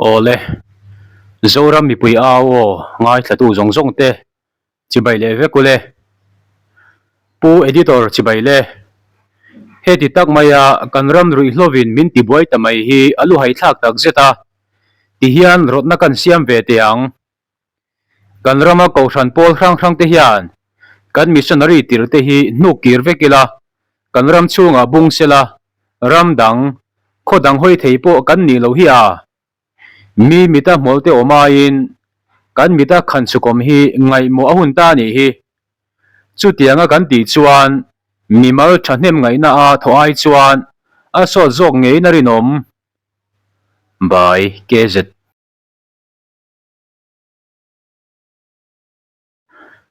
Awle, Zoram mipui au aw ngaithlatu zawng zawng te chibai leh vek ule. Pu Editor chibai le. Heti tak maia kan ram ruihhlovin min tibuai ta mai hi a luhaithlak tak zet a, tihian rawtna kan siam ve teh ang. Kan rama kohhran pawl hrang hrang te hian kan missionary tirh te hi hnuk kir vek ila, kan ram chhungah bung sela, ram dang, khaw dang hawi thei pawh kan nih loh hi a. Mi mita hmawlh te awm aiin kan mita khan chhukawm hi ngaihmawh a hun ta a nih hi. Chutianga kan tih chuan mimal thahnem ngaihna a thawh ai chuan a sawt zawk ngeiin a rinawm. By KZ.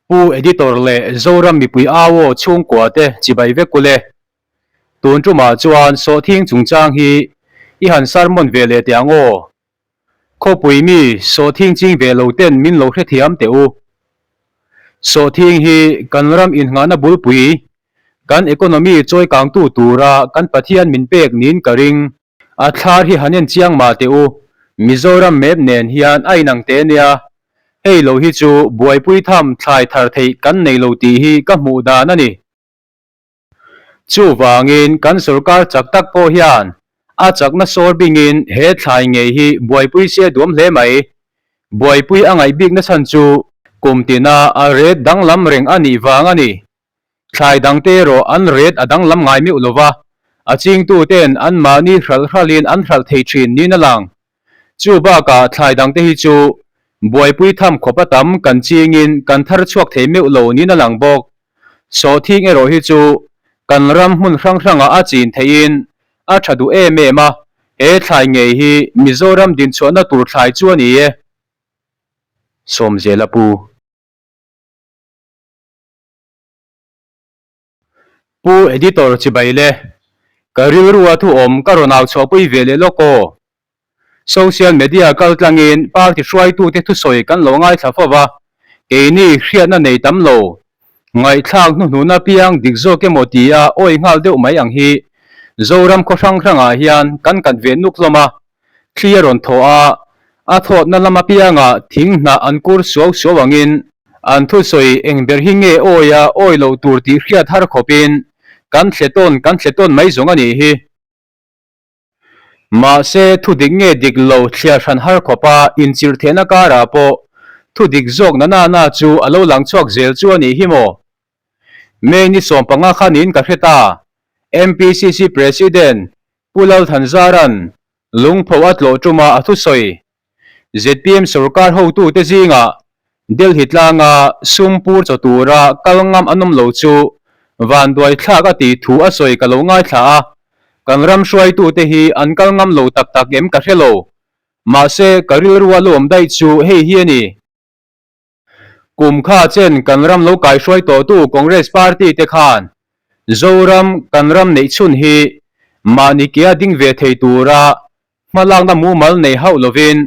Pu Editor leh Zoram mipui au aw chhungkua te chibai vek ule. Tun tumah chuan sawhthing chungchang hi i han sermon ve leh teh ang aw. Khawpui mi sawhthing ching ve lo ten min lo hrethiam teh u. Sawhthing hi kan ram inngahna bulpui, kan economy chawikangtu tura kan Pathian min pek niin ka ring. A thlar hi han en chiang mah teh u, Mizoram map nen hian a inang teh nia, hei lo hi chu buaipui tham thlai thar theih kan nei lo tih hi ka hmuh dan a ni. Chuvangin kan sorkar chak tak pawh hian a chakna sawr bingin he thlai ngei hi buaipui se duam hle mai. Buaipui a ngaih bikna chhan chu kum tina a ret danglam reng a nih vang a ni. Thlai dangte erawh an ret a danglam ngai meuh lo va, a chingtuten anmahni hralh hralhin an hralh thei thin niin a lang. Chu bakah thlai dangte hi chu buaipui tham khawp a tam kan chingin kan thar chhuak thei meuh lo niin a lang bawk. Sawhthing erawh hi chu kan ram hmun hrang hrangah a chin theihin a tha duh em em a, he thlai ngei hi Mizoram dinchhuahna tur thlai chu a ni e. Sawmzela Pu. Pu Editor chibai le, ka rilrua thu awm ka rawn au chhuahpui ve leh lawk aw. Social media kal tlangin party hruaitute thusawi kan lo ngaithla fo va, keini hriatna nei tam lo, ngaihthlak hnuhnuna piang dik zawk emaw tia awi nghal deuh mai ang hi Zoram khaw hrang hrangah hian kan kat ve nuk hlawm a, Thli a rawn thaw a, a thawtna lam apiangah thing hnah an kur suau suau angin an thusawi eng ber hi nge awi a awi loh tur tih hriat har khawpin kan thle tawn kan thle tawn mai zawng a nih hi. Mahse, thu dik nge dik lo thliar hran har khawpa inchirh theihna karah pawh thu dik zawk na na na chu a lo lang chhuak zel chu a nih hi maw? May ni 15 kha niin ka hre ta, MPCC President Pu Lalthanzaran lungpho a tlawh ṭuma a thusawi. Zpm sorkar hotute zingah Delhi tlanga sum pur chaw tura kal ngam an awm lo chu vanduai thlak a tih thu a sawi ka lo ngaithla a, kan ram hruaitute hi an kal ngam lo tak tak em ka hre lo. Mahse, ka rilru a lawm daih chu hei hi a ni. Kum kha chen kan ram lo kaihruai tawhtu Congress party te khan Zoram kan ram neih chhun hi mahni kea ding ve thei tura hmalakna mumal nei hauh lovin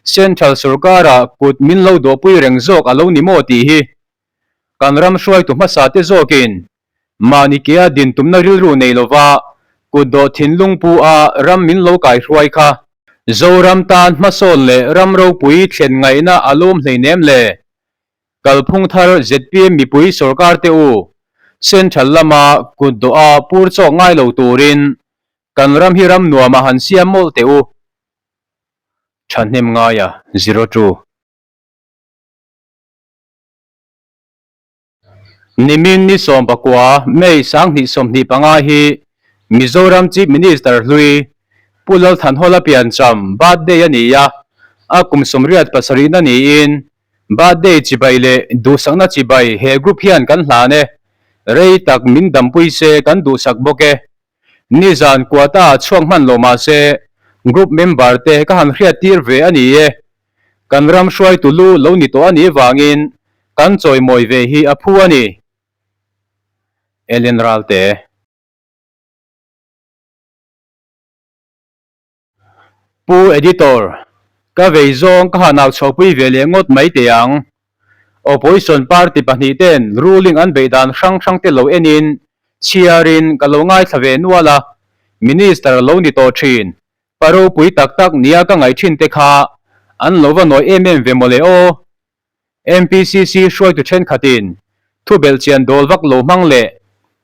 Central sorkara kut min lo dawhpui reng zawk a lo ni maw tih hi kan ram hruaitu hmasa te zawkin Mahni kea din tumna rilru nei lova kut dawh thinlung pu a ram min lo kaihruai kha. Zoram tan hmasawn leh ram ropui thlen ngaihna a lawm hleinem le. Kalphung thar zpm mipui sorkar te u, Central lama kut dawh a pur chawk ngai lo turin kan ram hi ram nuam a han siam mawlh teh u. Thahnem ngaia zero two. Nimin ni 19, May 2025 hi Mizoram Chief Minister hlui Pu Lalthanhawla piancham birthday a ni a, a kum 87 na niin birthday chibai leh duhsakna chibai he group hian kan hlan e, rei tak min dampui se kan duhsak bawk e. Nizan quota chhuak hman lo mahse group member te ka han hriattir ve a ni e. Kan ram hruaitu lu lo ni tawh a nih vangin kan chawimawi ve hi a phu a ni. Ellen Ralte. Pu Editor, ka vei zawng ka han au chhuahpui ve leh ngawt mai teh ang. Opposition party pahnihten ruling an beih dan hrang hrang te lo enin chhiarin ka lo ngaithla ve nual a, Minister lo ni tawh thin, pa ropui tak tak nia ka ngaih thin te kha. An lo va nawi em em ve mawle aw. MPCC hruaitu thenkhatin thu belhchian dawl vak lo hmang leh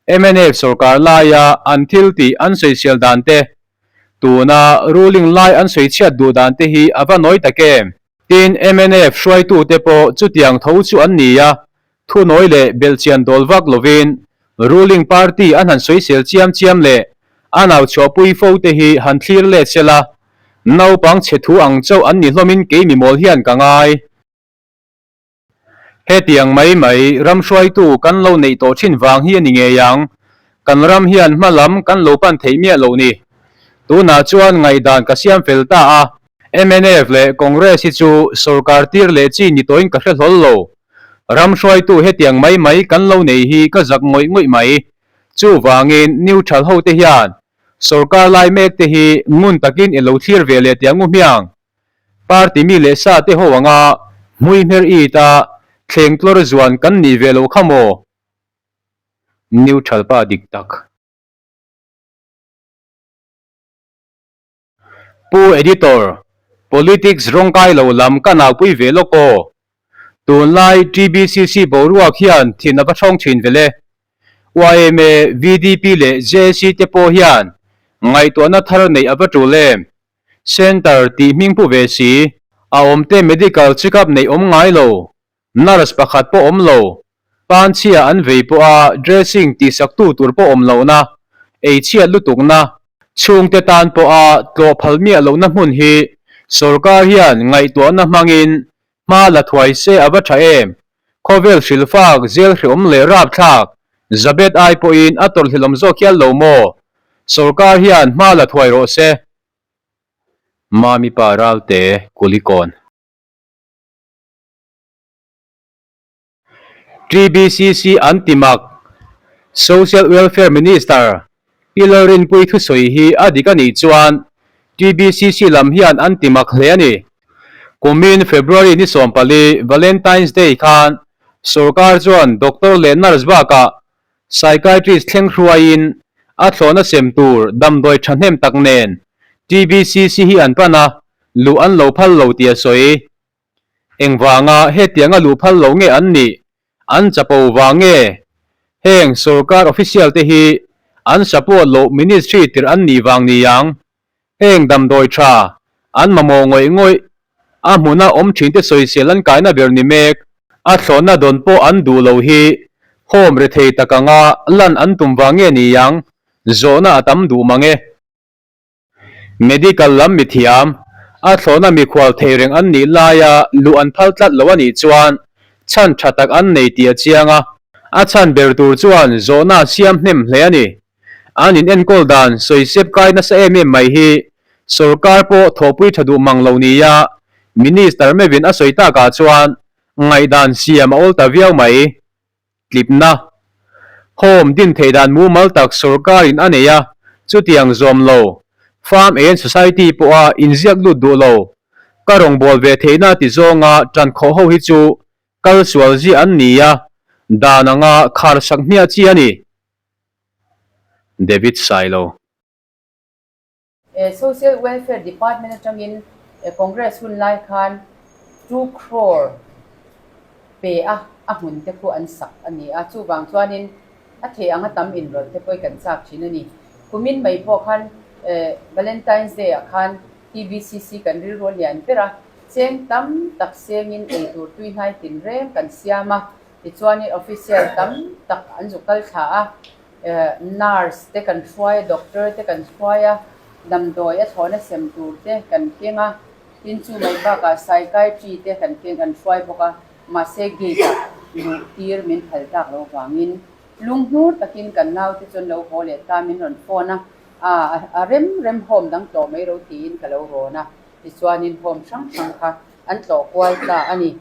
mnf sorkar laia an thil tih an sawichhial dan te, tuna ruling lai an sawichhiat duh dan te hi a va nawi tak em? Tin, mnf hruaitute pawh chutiang tho chu an ni a, thu nawi leh belhchian dawl vak lovin ruling party an han sawisel chiam chiam leh a nau chhuahpui fo te hi han thlir let sela, naupang chhe thu ang chauh an ni hlawmin kei mimawl hian ka ngai. Hetiang mai mai ram hruaitu kan lo neih tawh thin vang hi a ni ngei ang. Kan ram hian hma lam kan lo pan theih miah lo ni. Tunah chuan ngaihdan ka siam fel ta a, mnf leh Congress hi chu sorkar tir leh chi ni tawhin ka hre hlawl lo. Ram hruaitu hetiang mai mai kan lo nei hi ka zak ngawih ngawih mai. Chuvangin neutral hote hian sorkar lai mek te hi ngun takin i lo thlir ve leh tiang u hmiang. Party mi leh sa te ho anga hmui hmer it a thleng tlawr zuan kan nih ve loh kha maw? Neutral pa dik tak. Pu Editor, Politics rawngkai lo lam ka naupui ve lawk aw. Tunlai TBCC boruak hian thin a va hrawng thin vele. Yma, VDP leh JC te pawh hian ngaihtuahna thar neih a va tul em? Centre tih hming pu ve si, a awm te medical check up neih awm ngai lo, nurse pakhat pawh awm lo, panchhia an vei pawh a dressing tihsak tu tur pawh awm lohna, ei chhiat lutukna, chhungte tan pawh a tlawh phal miah lohna hmun hi sorkar hian ngaihtuahna hmangin hma la thuai se a va tha em? Khawvel hrilfak, zel hreawm leh rapthlak, Zabet ai pawhin a tawrhhlelawm zawk hial lo maw? Sorkar hian hma la thuai rawh se. Mami pa Ralte Kulikawn. TBCC an ti mak. Social Welfare Minister Pi Lalrinpuii thusawi hi a dik a nih chuan TBCC lam hian an ti mak hle a ni. Kumin February ni 14, Valentine's Day khan sorkar chuan doctor leh nurse bakah Psychiatrist thleng hruaiin a thlawhna sem tur damdawi thahnem tak nen TBCC hi an pan a, luh an lo phal lo tih a sawi. Engvanga hetianga luh phal lo nge an nih? An chapo vang nge? Heng sorkar official te hi an support loh ministry tirh an nih vang niang? Heng damdawi tha, an mamawh ngawih ngawih, a hmuna awm thinte sawisel an kaina ber ni mek, a thlawhna dawn pawh an duh lo hi home rethei tak anga lan an tum vang nge ni ang, zawhna a tam duh mang e. Medical lam mithiam, a thlawhna mikhual thei reng an nih laia luh an phal tlat lo a nih chuan chhan tha tak an nei tih a chiang a, a chhan ber tur chuan zawhna a siam hnem hle a ni. An in enkawl dan sawisep kai nasa em em mai hi sorkar pawh thawhpui tha duh mang lo nia Minister meuhin a sawi takah chuan ngaihdan siam a awl ta viau mai. Tlipna Home din theih dan mumal tak sorkarin a nei a, chutiang zawm lo Farm Aid Society pawha inziak lut duh lo ka rawngbâwl ve theihna ti zawnga ṭan khawh ho hi chu kal sual ziah an ni a, dan anga khar sak hmiah chi a ni. David Sailo. Social Welfare Department atangin Congress hun lai khan two crore pe a, a hmun te khu an sak a ni a, chuvang chuanin a thei anga tam inrawlh te pawh hi kan chak thin a ni. Kumin mai pawh khan Valentine's Day ah khan TBCC kan rilru a lian ber a, cheng tam tak sengin eitur tuihnai tinreng kan siam a, Tichuanin official tam tak an zu kal thla a, nurse te kan hruai a, doctor te kan hruai a, damdawi a thlawhna sem tur te kan keng a, tin chu mai bakah psychiatry te kan keng kan hruai bawk a, mahse gate ah luh tir min phal tak lo vangin lunghnur takin kan naute chuan lo haw leh ta min rawn phone a, a rem rem home dang tlawh mai ro tiin ka lo rawn a, tichuanin home hrang hrang kha an tlawh kual ta a ni.